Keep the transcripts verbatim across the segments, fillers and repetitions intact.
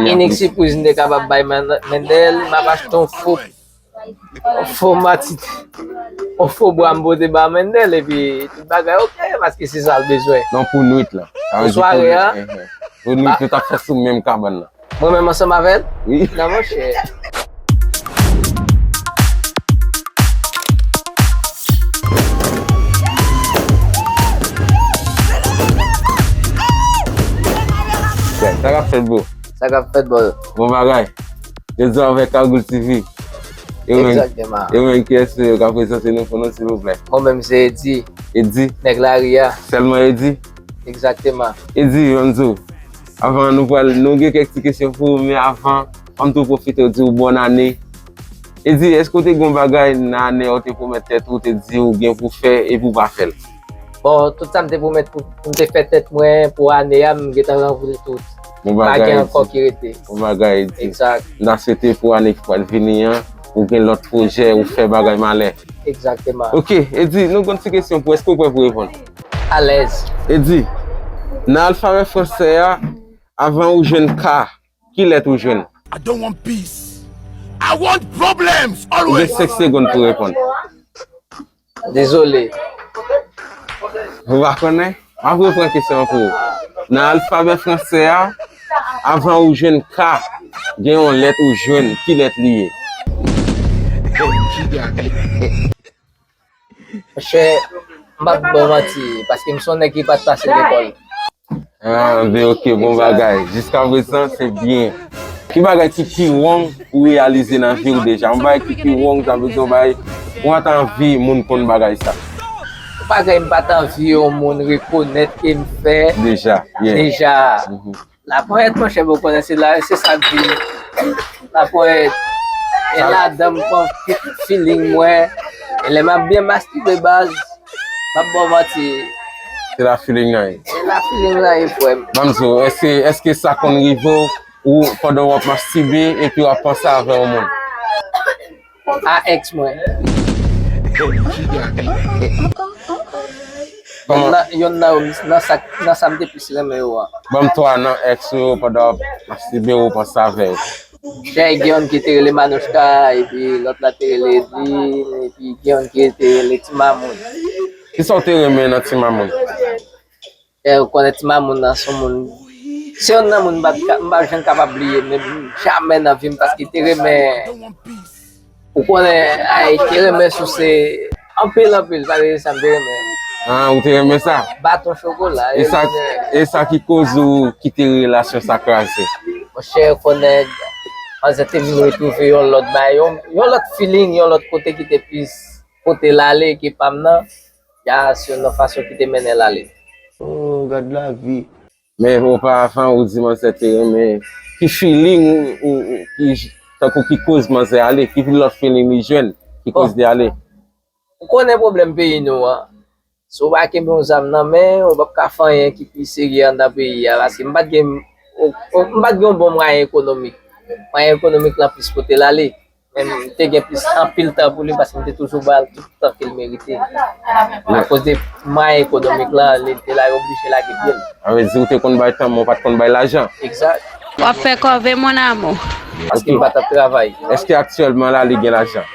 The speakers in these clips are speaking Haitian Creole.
Inik sipriz m te kapab bay Mendel, m ap achte yon fo, yon fo matite, yon fo bwa m pote ba Mendel, epi tout bagay oke, paske se sa l bezwen. Non, pou nwit la. Pou sware a? Pou nwit, nou t ap fè sou menm kabann nan. Mwen menm ansanm avè l? Wi. Non, monchè. Sa k ap fèt, bro? Sa k ap fèt, bro? Bon bagay. Jodi a avèk Kagoul T V. E ou menm? Egzakteman. E ou menm, kiyès ou ye? Ou ka prezante nou pou nou, silvouplè? Mwen menm se Eddy. Eddy? Nèg lari a. Sèlman Eddy? Egzakteman. Eddy, ban m di w, avan nou pral, nou gen kèk ti kesyon pou ou, men avan, ban m tou pwofite w di w bòn ane. Eddy, èske w te gen yon bagay nan ane a ou te pwomèt tèt ou, ou te di ou gen pou fè epi ou pa fè l? Bon, tout sa m te pwomèt pou, pou m te fè tèt mwen pou ane a, m gentan ranpli l tout. Bon bagay, Eddy. Pa gen ankò ki rete. Bon bagay, Eddy. Egzak. M ta swete pou ane ki pral vini an, ou gen lòt pwojè, ou fè bagay malè. Egzakteman. Oke, Eddy, nou gen yon ti kesyon pou, èske w prè pou reponn? Alèz. Eddy, nan alfabè fransè a, avan ou jwenn K, ki lèt ou jwenn? I don't want peace. I want problems always. Ou gen senk segonn pou reponn. Dezole. Ou pa konnen? M ap reprann kesyon an pou ou. Nan alfabè fransè a, avan ou jwenn K, gen yon lèt ou jwenn. Ki lèt li ye? Monchè, m p ap ba w manti, paske m se yon nèg ki pa t pase lekòl. Ah, ben oke, bon bagay. Jiskaprezan, se byen. Ki bagay ki pi wrong ou reyalize nan vi w deja? Yon bagay ki pi wrong, sa vle di yon bagay ou pa t anvi moun konn bagay sa. Yon bagay m pa t anvi yon moun rekonèt ke m fè deja, yeah, deja. Mhm. Laponyèt, monchè, bon, ou konnen se la, se sa k vin. Laponyèt. E ladan m pran fi-, feeling mwen. E lè m ap byen mastibe baz, m ap ba w manti. Se la feeling nan ye. Se la feeling nan ye, frè m. Ban m di w, èske, èske sa konn rive w, ou pandan w ap mastibe epi w ap panse avè yon moun? A èks mwen. Kòman? Yonn nan, yonn nan yo, nan sa, nan sa m te plis renmen yo a. Ban m twa nan èks ou yo pandan w ap mastibe ou panse avè yo. Chè, gen yonn ki te rele Manouchka, epi lòt la te rele Edwin, epi gen yonn ki te rele Ti Mamoun. Kisa w te renmen nan Ti Mamoun? E, ou konnen Ti Mamoun nan se yon moun, se yonn nan moun m pa t ka, m pa janm kapab bliye, men jamè nan vi m, paske te renmen, ou konnen, ay, te renmen souse anpil, anpil, pa t sa m te renmen. Ah, ou te renmen sa? Baton chokola. E sa, e sa ki koz ou kite relasyon sa kraze? Monchè, ou konnen, manzè te vin retwouve yon lòt bagay, yon, yon lòt feeling, yon lòt kote ki te plis pote l ale ke pa m nan. Ya, se yon fason ki te mennen l ale. Oh, gad lavi. Men oparavan, ou di manzè te renmen. Ki feeling ou, ou, ou, ki, tankou ki koz manzè ale? Ki lòt feeling li jwenn? Ki koz li ale? Ou konnen pwoblèm peyi nou an. Si w pa kenbe yon zam nan men, ou p ap ka fè anyen ki pi serye anndan peyi a. Paske m pa t gen, o, o, m pa t gen yon bon mwayen ekonomik. Mwayen ekonomik lan plis pote l ale. Men m te gen plis anpil tan pou li paske m te toujou ba l tout tan ke l merite. Akoz de mwayen ekonomik lan, li te la, yo oblije lage pye l. Sa vle di ou te konn bay tan, men w pa t konn bay lajan. Egzak. W ap fè kòve, mon amour. Paske m pa t ap travay. Èske aktyèlman la, li gen lajan?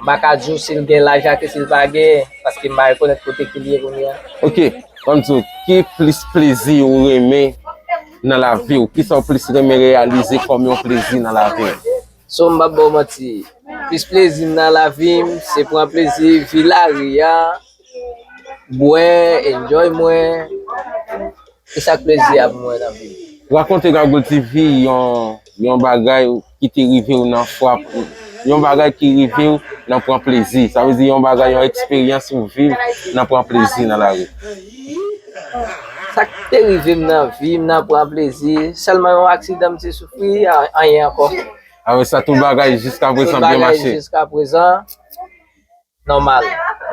M pa ka di w si l gen lajan ke si l pa gen, paske m pa rekonèt kote ke l ye kounye a. Oke, ban m di w, ki plis plezi ou renmen nan lavi w? Kisa w plis renmen reyalize kòm yon plezi nan lavi w? So, m p ap ba w manti. Plis plezi m nan lavi m, se pran plezi vi lari a, bwè, enjoy mwen. Se sa k plezi a pou mwen nan vi m. Rakonte Gagoul T V yon, yon bagay ki te rive w nan fwa, yon bagay ki rive w nan pran plezi. Sa vle di yon bagay, yon eksperyans ou viv nan pran plezi nan lari. Sa k te rive m nan vi m nan pran plezi, sèlman yon aksidan m te soufri, a-, anyen ankò. Apre sa, tout bagay jiskaprezan byen mache. Tout bagay jiskaprezan nòmal.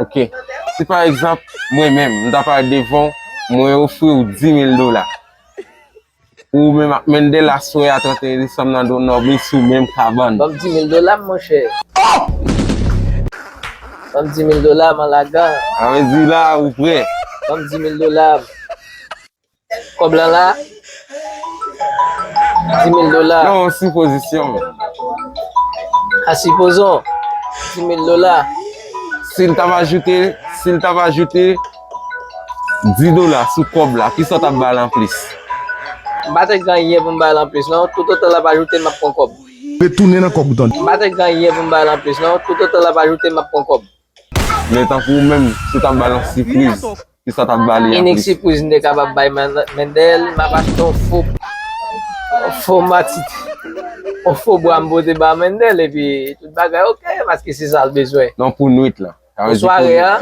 Oke. Si pa egzanp, mwen menm, m ta parèt devan w, mwen ofri w di mil dola. Ou menm ak Mendel aswè a trannteyen desanm nan do nòbe sou menm kabann. Ban m di mil dola m, monchè. Ban m di mil dola m, an lagan. Sa vle di la, ou prè. Ban m di mil dola m. Kòb lan la. Di mil dola. Non, sipozisyon. A, sipozon, di mil dola. Si l t ap ajoute, si l t ap ajoute dis dola sou kòb la, kisa w t ap ba l anplis? M pa t gen anyen pou m ba l anplis, non. Toutotan l ap ajoute, m ap pran kòb. Retounen nan kòb ou tande. M pa t gen anyen pou m ba l anplis, non. Toutotan l ap ajoute, m ap pran kòb. Men tankou ou menm, si w t ap ba l yon sipriz, kisa w t ap ba li anplis? Inik sipriz m te kapab bay Man-, Mendel, m ap achte yon fo, yon fo matite, yon fo bwa m pote ba Mendel, epi tout bagay oke, paske se sa l bezwen. Non, pou nwit la. Sa vle di pou sware a?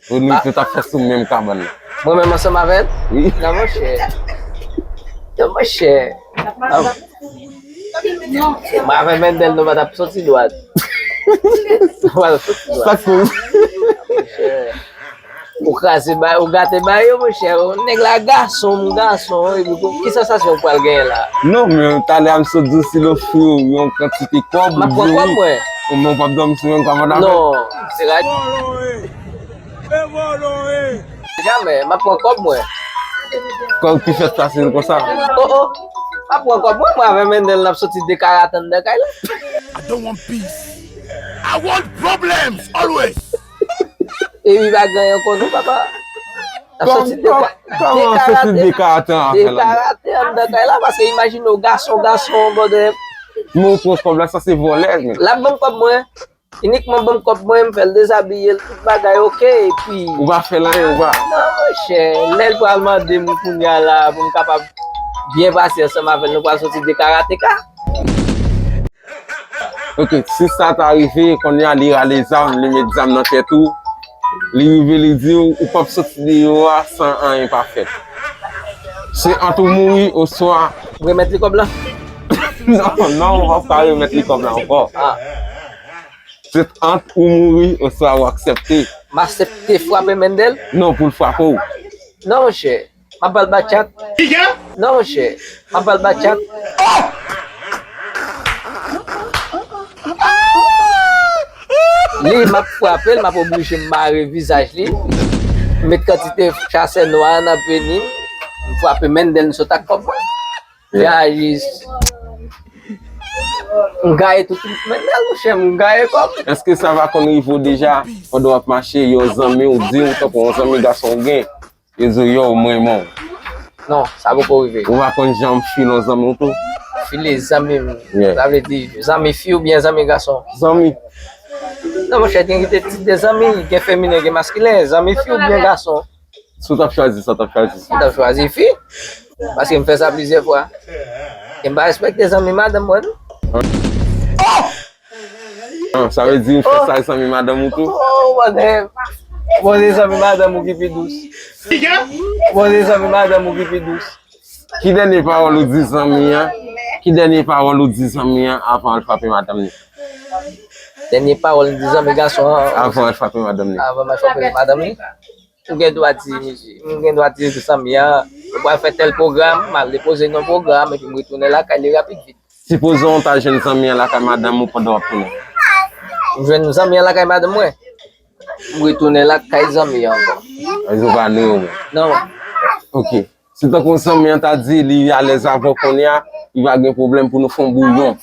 Pou nwit, nou t ap fè sou menm kabann nan. Mwen menm ansanm avè l? Wi. Non, monchè. Non, monchè. Mwen avè Mendel, nou pa t ap soti dwat. Nou pa t ap soti dwat. Sa k fè? Monchè. Ou kraze bay, ou gate bay yo, monchè. Nèg la gason, m gason, epi pou, ki sansasyon ou pral genyen la? Non, men talè a m sot di w si l ofri w yon kantite kòb, ou di wi. M ap pran kòb, mwen. Ou menm w p ap dòmi sou menm kabann avè l? Non, se rad. Jamè, m ap pran kòb mwen. Kòb ki fèt fasil konsa. Oh, oh. M ap pran kòb mwen, mwen avè Mendel n ap soti dekarate anndan kay la. I don't want peace. I want problems always. Epi pa gen anyen ankò non, papa. N ap soti deka-, kòman soti dekarate, dekarate anndan kay la, paske imajine w gason, gason, bòdè. Men w pran kòb la, sa se vòlè, men. L ap ban m kòb mwen. Inikman ban m kòb mwen, m fè l dezabiye l, tout bagay oke, epi. Ou pa fè l anyen, ou pa? Non, monchè, lè l pral mande m kounye a la, pou m kapab byen pase ansanm avè l, nou pral soti dekarate ka. Oke, si sa ta rive, kounye a li rale zam, li met zam nan tèt ou, li rive, li di w, ou p ap soti deyò a san anyen pa fèt. Se ant ou mouri oswa. M remèt li kòb la? Non, non, ou p ap ka remèt li kòb la ankò. Ah. Se ant ou mouri oswa ou aksepte. M aksepte frape Mendel? Non, pou l frape w. Non, monchè. M ap ba l batjat. Non, monchè. M ap ba l batjat. Li, m ap frape l, m ap oblije mare vizaj li. M met kantite chasè nwa nan peni m. M frape Mendel, m sot ak kòb mwen. Yeah. Reagis. M gaye tout, men nan monchè, m gaye kòb. Èske sa pa konn rive w deja, pandan w ap mache, yon zanmi w di w, tankou yon zanmi gason w gen, yo di w, yo, m renmen w? Non, sa poko rive. Ou pa konn janm file yon zanmi w tou? File zanmi m. Yeah. Sa vle di, zanmi fi oubyen zanmi gason? Zanmi. Non, monchè, gen ki te tit de zanmi, gen feminen, gen maskilen, zanmi fi oubyen gason? Si w t ap chwazi, sa w t ap chwazi? M t ap chwazi fi. Paske m fè sa plizyè fwa. E m pa respekte zanmi madanm mwen, non. Ah, sa vle di ou fè sa zanmi madanm ou tou? Oh, bòdè. Bòdè, zanmi madanm ou ki pi dous. Bòdè, zanmi madanm ou ki pi dous. Ki dènye pawòl ou di zanmi an? Ki dènye pawòl ou di zanmi an avan l frape madanm li? Dènye pawòl m di zanmi gason an. Avan l frape madanm li. Avan m frape madanm li. M gen dwa di, m gen dwa di zanmi an, nou pral fè tèl pwogram, m al depoze l nan pwogram, epi m retounen lakay li rapid vit. Sipozon w ta jwenn zanmi an lakay madanm ou pandan w ap tounen. M jwenn zanmi an lakay madanm mwen, m retounen lakay zanmi an ankò. Sa vle di w pa nwe ou menm? Non. Ok. Si tankou zanmi an ta di li alèz avè w kounye a, li pa gen pwoblèm pou nou fè yon bouyon.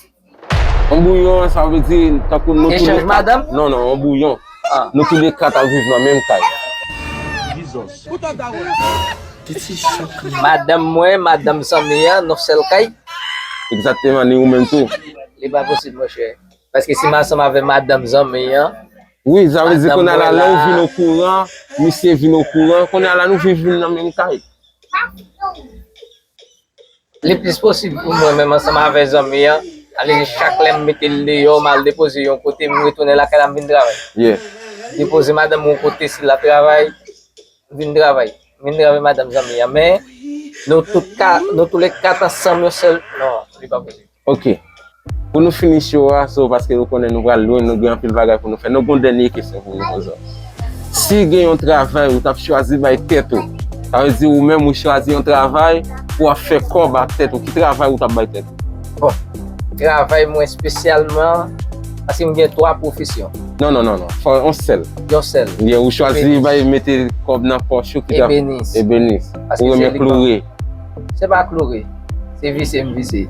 Yon bouyon, sa vle di tankou nou tou le kat. Echanj madanm? Non, non, yon bouyon. Ah. Nou tou le kat ap viv nan menm kay. Jesus. Madanm mwen, madanm zanmi an, nan sèl kay. Egzakteman, ni ou menm tou. Li pa posib, monchè. Paske si m ansanm avè madanm zanmi an, wi, sa vle di kounye a la, lè ou vin okouran, misye vin okouran, kounye a la nou viv vin nan menm kay. Li plis posib pou mwen menm ansanm avè zanmi an. Ale chak lè m mete l deyò, m al depoze yon kote, m retounen lakay la, m vin travay. Yeah. Depoze madanm yon kote si l ap travay, m vin travay. M vin travay madanm zanmi an. Men, nou tout ka, nou tou le kat ansanm yon sèl, non, li pa posib. Ok. Pou nou fini show a, so, paske nou konnen nou pral lwen, nou gen anpil bagay pou nou fè. Nou gen yon dènye kesyon pou nou poze w. Si gen yon travay ou t ap chwazi bay tèt ou, sa vle di ou menm ou chwazi yon travay pou w ap fè kòb ak tèt ou, ki travay ou t ap bay tèt ou? Bon, travay mwen espesyalman, paske m gen twa pwofesyon. Non, non, non, non. Fò yon sèl. Yon sèl. Yeah, ou chwazi bay mete kòb nan pòch ou ki travay. Ebenis. Ebenis. Ou renmen kloure. Se pa kloure. Se vise m vise.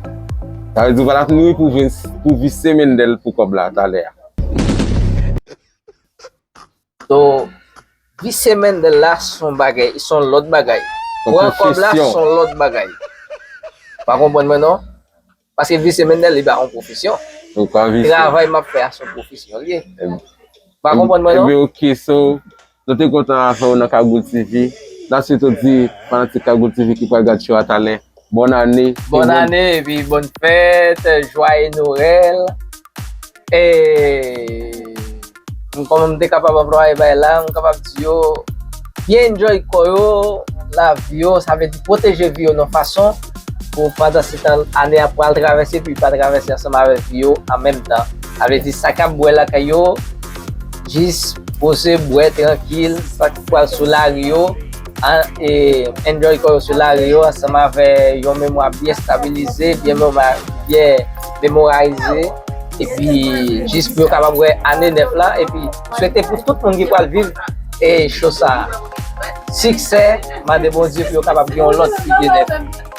Sa vle di ou pa t ap nouri pou vise Mendel pou kòb la talè a. So, vise Mendel la se yon bagay, se yon lòt bagay. Pran kòb la se yon lòt bagay. Pa konprann mwen non. Paske vise Mendel li pa yon pwofesyon. Travay m ap fè a se yon pwofesyon li ye. Pa konprann mwen non. Ebyen ok, so, nou te kontan avè w nan Kagoul T V. N ap swete w di fanatik Kagoul T V ki pral gad show a talè. Bòn ane. Bòn ane epi bòn fèt, jwaye Nwèl. E kòman m te kapab anplwaye bay la, m kapab di yo byen enjoy kò yo, lavi yo, sa vle di pwoteje vi yo nan fason pou pandan se tan ane a pral travèse epi pa travèse ansanm avèk vi yo an menm tan. Sa vle di sa k ap bwè lakay yo, jis poze bwè trankil, sa k pral sou lari yo, enjoy kò yo sou lari yo ansanm avè yon memwa byen stabilize, byen memwa byen memoralize, epi jis pou yo kapab wè ane nèf la, epi swete pou tout moun ki pral viv e show sa siksè, mande Bondye pou yo kapab gen yon lòt ide nèf.